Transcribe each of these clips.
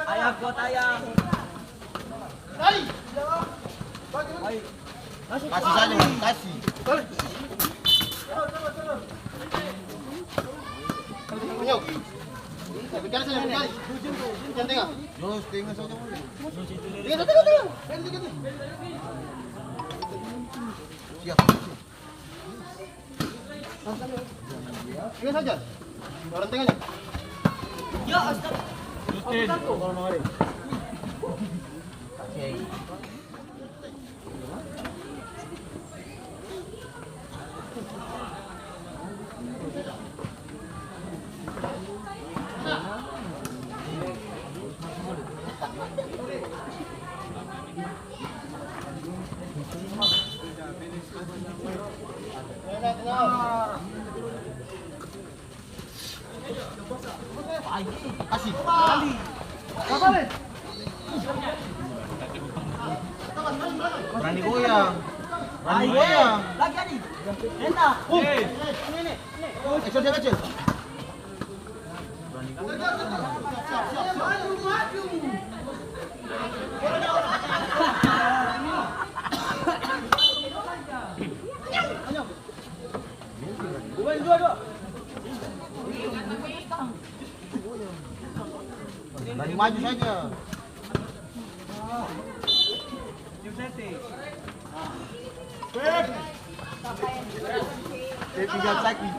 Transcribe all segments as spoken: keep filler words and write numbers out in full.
Ayah, kuat, ayah. Kasih saja, Bang, kasih. Ayo. Bicara saja, bicara. Bicara tengah. Jos, tengah saja, Bang. Tengah, tengah, tengah. Siap, siap. Tengah saja. Orang tengahnya. Ya, astaga. Kasih. Berani goyang. Berani goyang. Lagi, Adi. Enak. Ini, ini. Kecil, kecil. Lari maju saja. Dia tinggal sakit.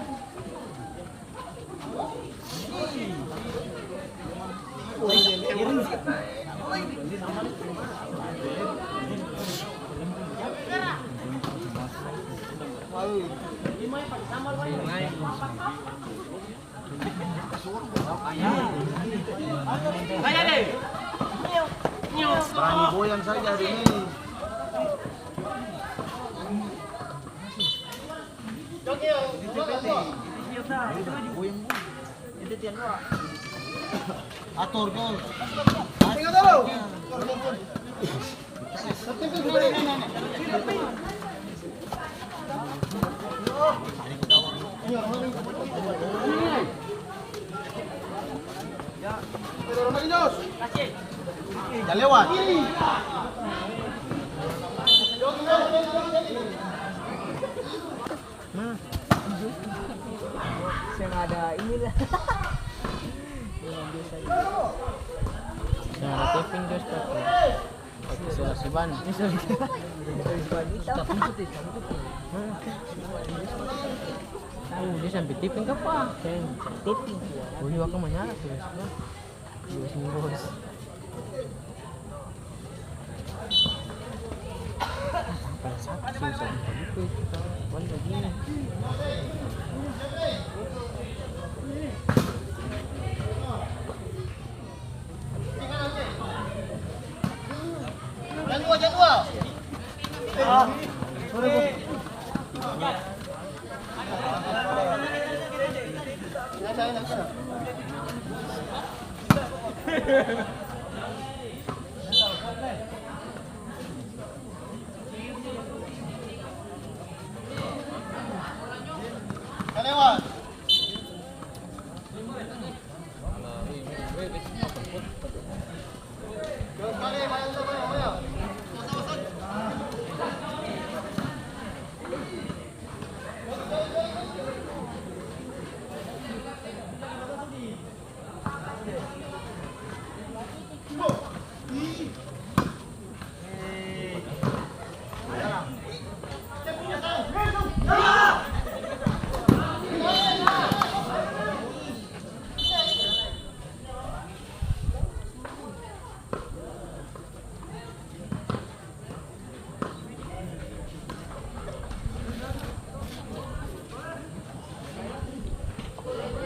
Berani goyang saja hari ini. Atur, Jos. Jang lewat. Nah, seng ada inilah. Seng ada tapping, Jos, tapi isolasi ban. Isolasi ban. Tahu dia sampai tapping kapa? Seng, tapping. Oh, iya, akang manyala terus. Bos, bos. Sampai sakit, sampai sakit, sampai sakit. Jang dua, jang dua.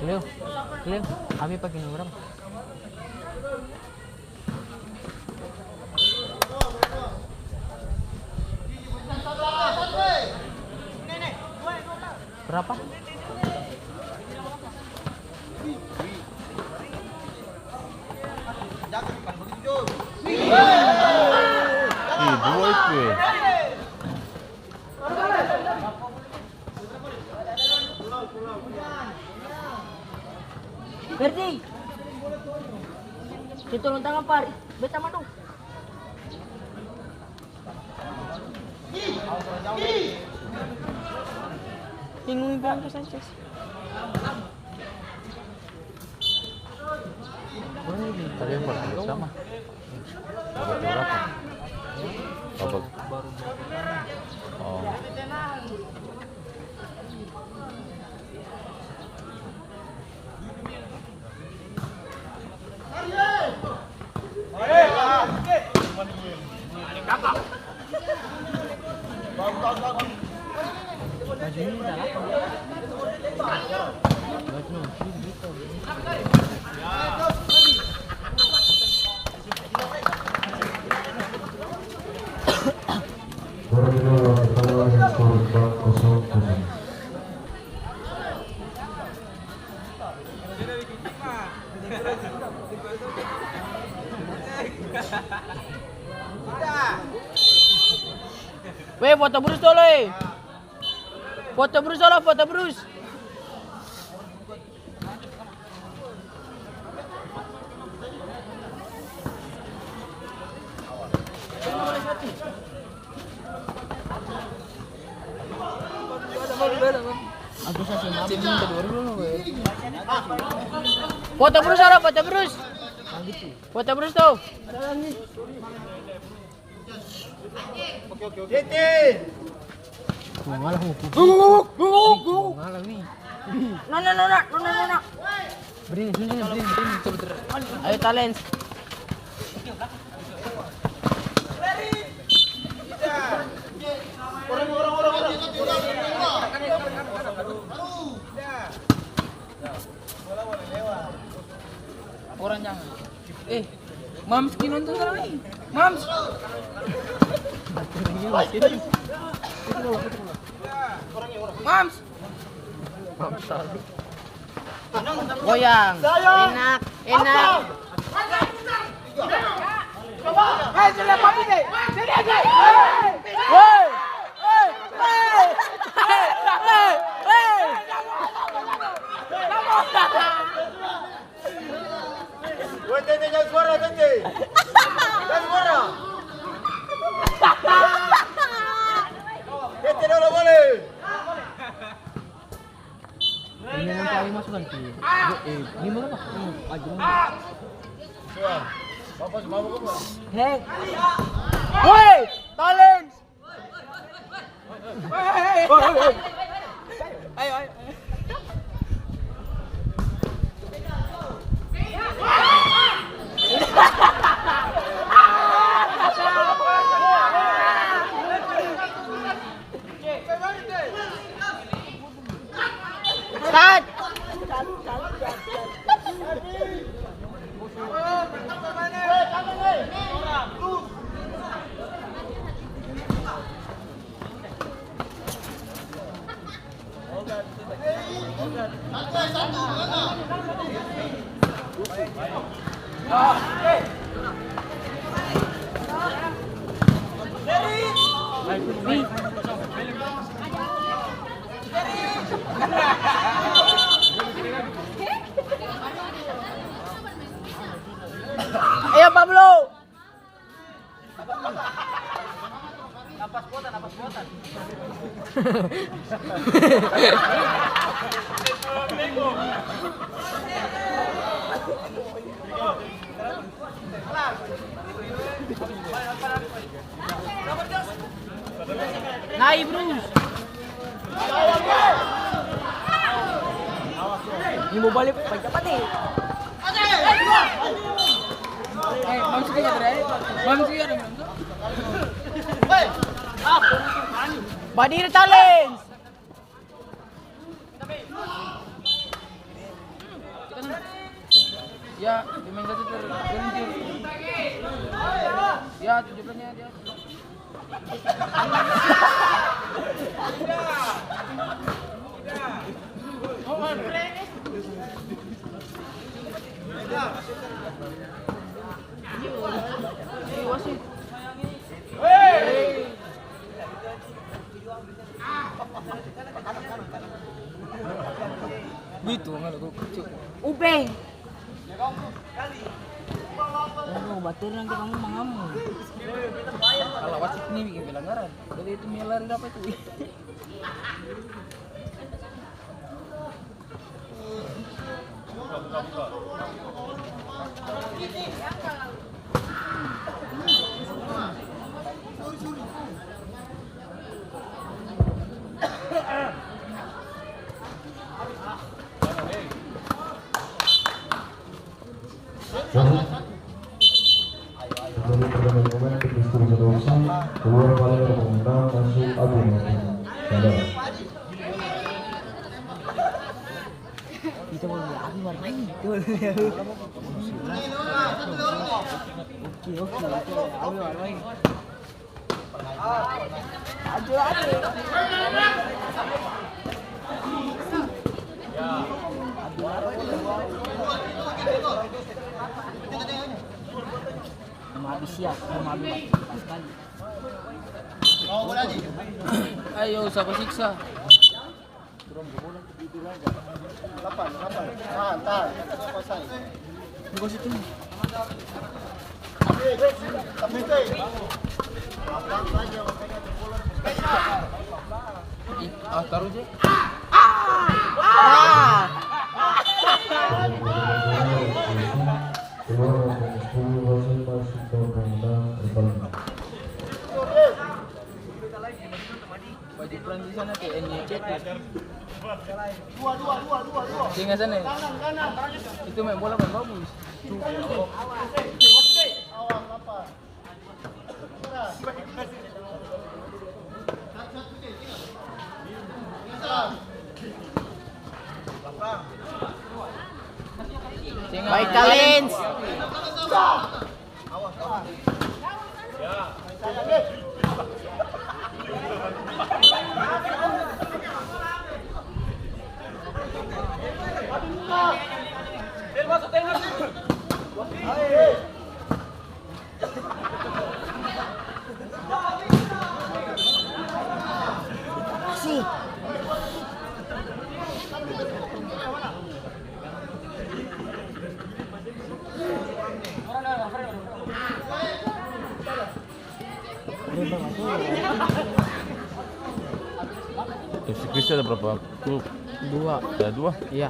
Leo, Leo, Abi pake nomor berapa? Berapa? Ih, dua itu, eh. Ferdi. Sini turun tangan, Par. Beta mah dong. Bingung bilang ke Sanchez. Kalian berapa sama? Dapat berapa? Dapat. Oh. Baru kita lawan pertama dengan skor empat kosong kosong. Weh, foto Bruce dolo, eh. Foto Bruce dolo, foto Bruce. Foto Bruce, alo, foto Bruce. Foto Bruce tuh. Oke, oke, oke. Titi. Guguk, guguk, guguk. Nona, nona, nona, nona. Bring, sini, sini, bring, bring, coba ter-, ayo, Talens. Orang, orang, orang, orang. Orang jangan. Eh, Mams ki nonton sana ni. Mams. Mams. Goyang. Enak, enak. Hei, sini, papi, deh. Sini aja. Hei. Hei. Hei. Hei. Hei. Woi, Tete, jang suara, Tete. Jang suara. Tete dolo boleh. Ini yang paling masuk nanti. Eh, ini berapa? Hmm, aja. Suara. Bapak semua bukan, Bang? Hei. Woi, Talens. Ayo, ayo. Start. Ayo, Pablo. Napas kuota, napas kuota. Nai, Bruce. Ini mau balik, paling cepat nih. Eh, Bang Sugi ada, eh? Bang Sugi ada, Bang? Badiri Talens. Ya, pemain satu ter-, terluncur. Ya, tujuh belasnya dia. Itu, ngana tuh, cek. Ubeng. Aduh, baterang kita mau mangamu. Kalau wasit ini bikin pelanggaran. Jadi itu Mia lari dapat tuh. Jadi, pertandingan untuk diskusi keluar balik ke pemenang masuk Abi Martin. Sabar. Kita mau lihat Abi Martin. Kita mau lihat. Oke, oke, oke. Abi Martin. Ayo, sapa siksa? Lapan, lapan. Tahan, tahan. Buka situ. Ih, ah, taruh je. Keluar nomor sepuluh, wasit masuk ke pemenang Rivaldi. Baju perang di sana tuh, N Y C tuh. Singa sana ya? Itu main bola main bagus. Singa. Baik, Talens. Terus si Chris ada berapa klub? Dua. Ada dua? Iya.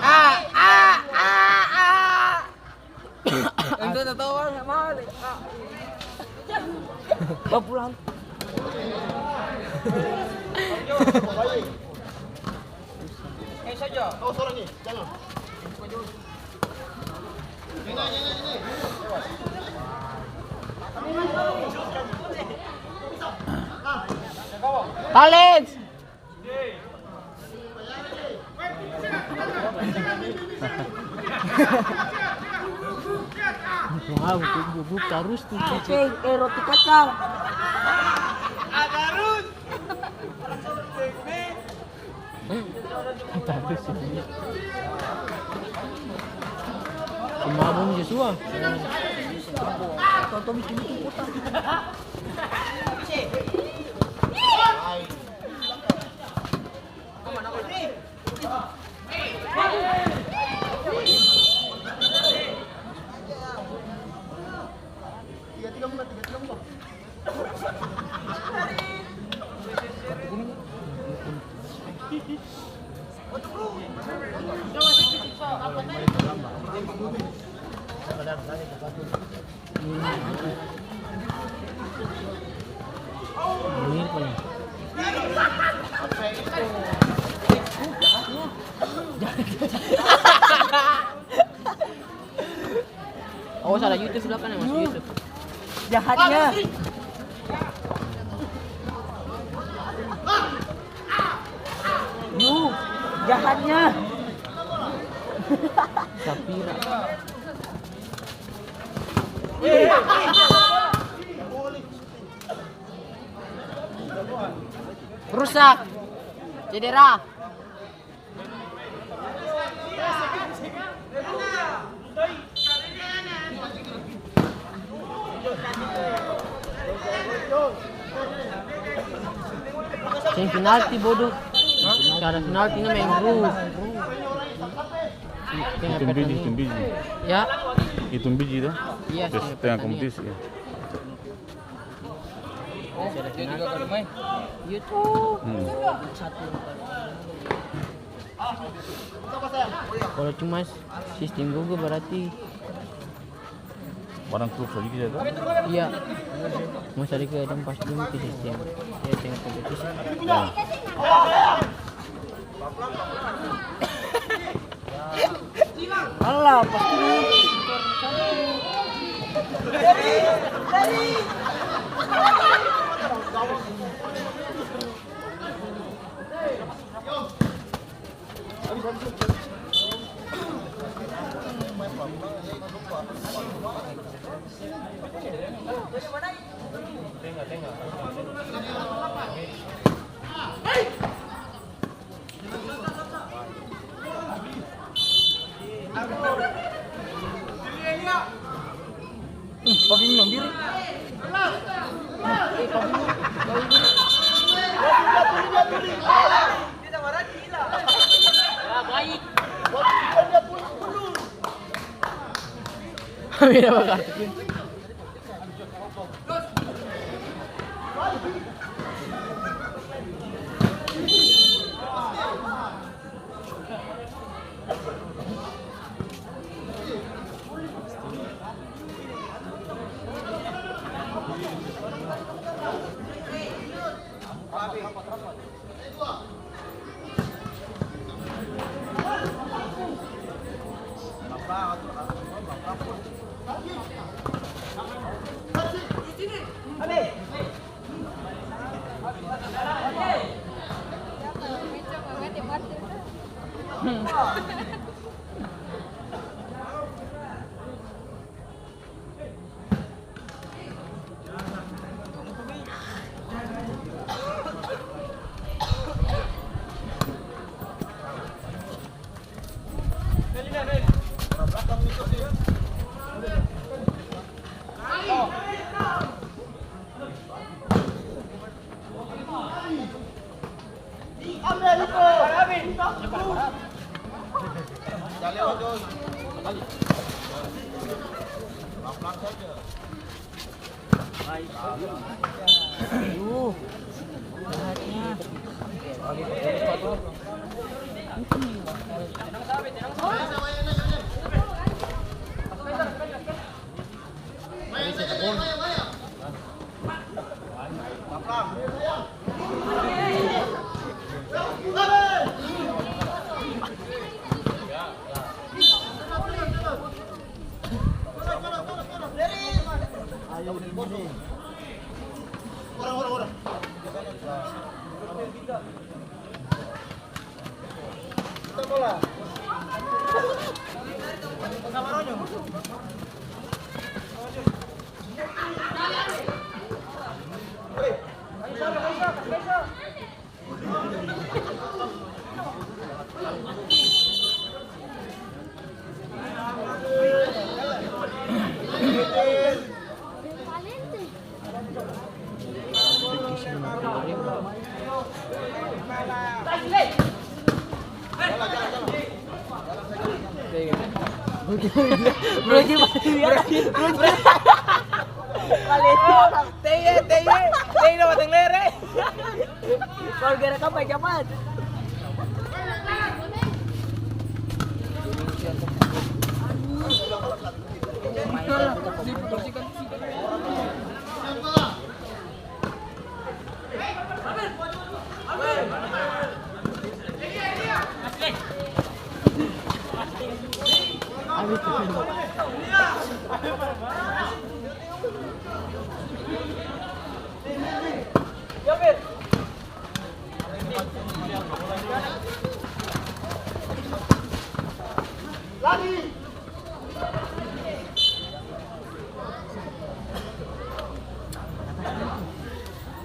Ah, ah, ah, ah. Ente tatawa, nggak mau deh. Bawa pulang. Eh, saja. Oh, sorry nih, jangan. Alex! Wow, gugup tarus tuh. Oke, eh, roti kacang. Tarus ini. Semua bom Joshua. Tonton bikin itu putar. Awas ada YouTube di belakang, masuk YouTube. Jahatnya. Yuh, jahatnya. Sapira. Rusak. Cedera. Seng penalti, bodoh. Hah? Seng ada penalti, ini main rule. Hitung biji, hitung biji. Ya. Hitung biji, toh? Iya, terus setengah kompetisi, ya. Oh, dia juga kali main. Iya, tuh. Hmm. Kalau cuma sistem Google berarti Barang klub sadiki saja, to? Iya. Mau sadiki dong pasti dong ke sistem. Ya, tengah kompetisi. Ya. Alah, pasti dong. Bro, Ji, Bro, Ji. Teye, teye, teye, dapat yang lere. Kalau gerak apa, cepat.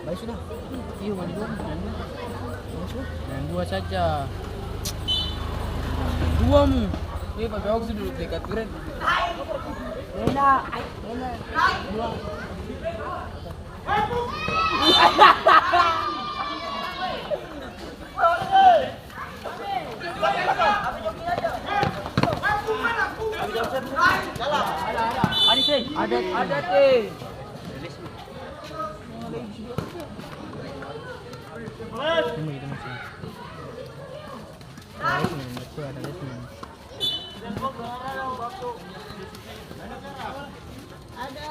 Baik sudah. Iyo, main dua, main dua. Main dua. Main dua saja. Main dua mu. Ini pakai waktu dulu dekat duren. Enak. Enak. Dua. Adat, adat, eh. Ini begitu, Mas, ya. Ada lesnya, betul, ada lesnya. Ada.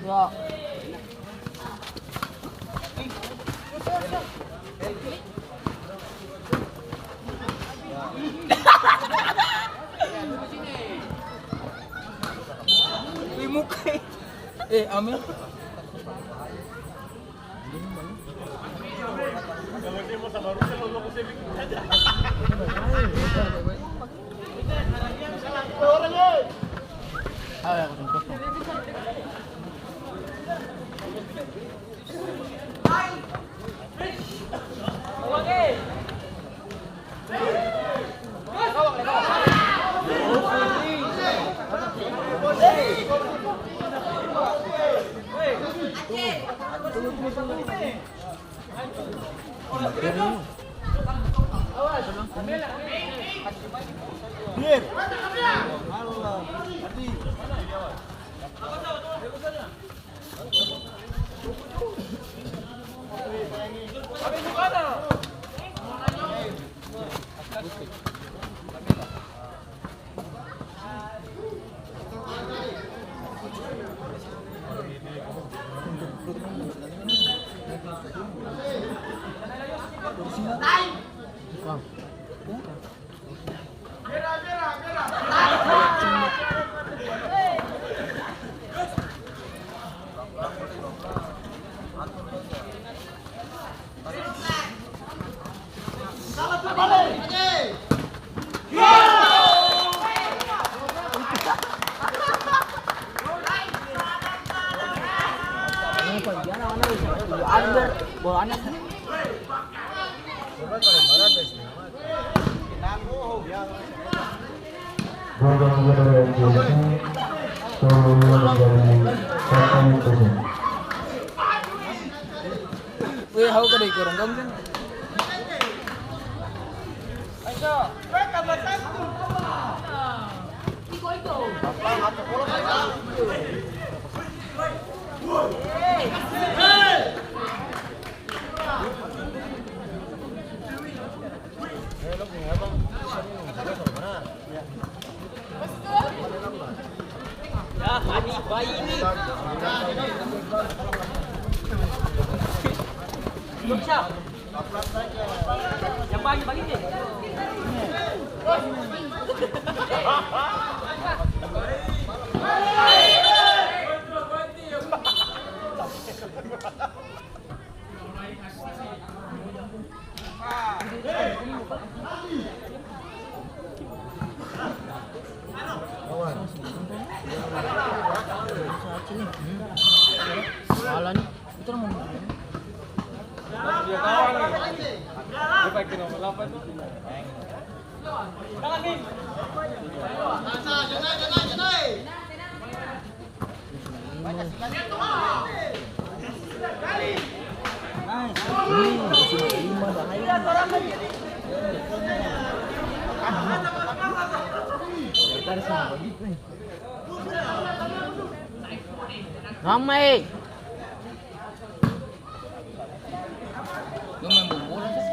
Ya. Wih, muka. Eh, Amel. Bola juga dari M P S, bola dari Kota Mengkudu. Weh, hau kada ikut orang kamu kan? Ya, Fani, bayi ini. Indonesia. Yang banyak bagi dia. Ramai. Lu main bola, Cak?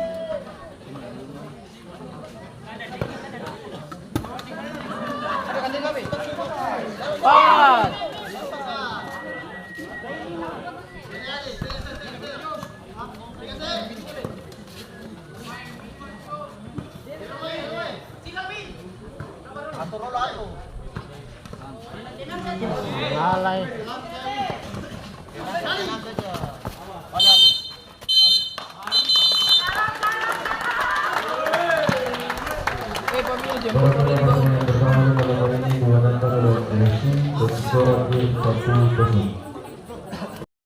Lalai. Babak pertandingan pertama, nomor ini dimenangkan oleh F C, dengan skor akhir satu kosong.